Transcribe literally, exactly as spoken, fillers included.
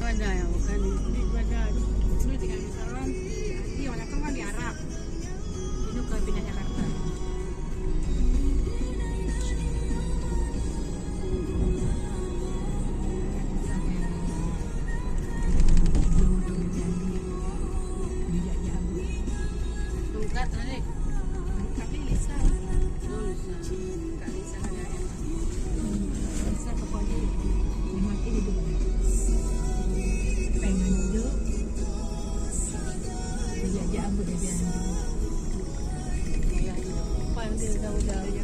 Ada yang bukan. Di Badan. Dulu tinggal di Sarawak. Di orang kan di Arab. Ini kan pindah Jakarta. Tungkat tadi. Tungkat ni Lisa. Oh, Lisa. Kak Lisa ada. Lisa ke pagi. Lima kilo dua. Pengen duduk. Dia ajak ambut dia. Panggil dah udah.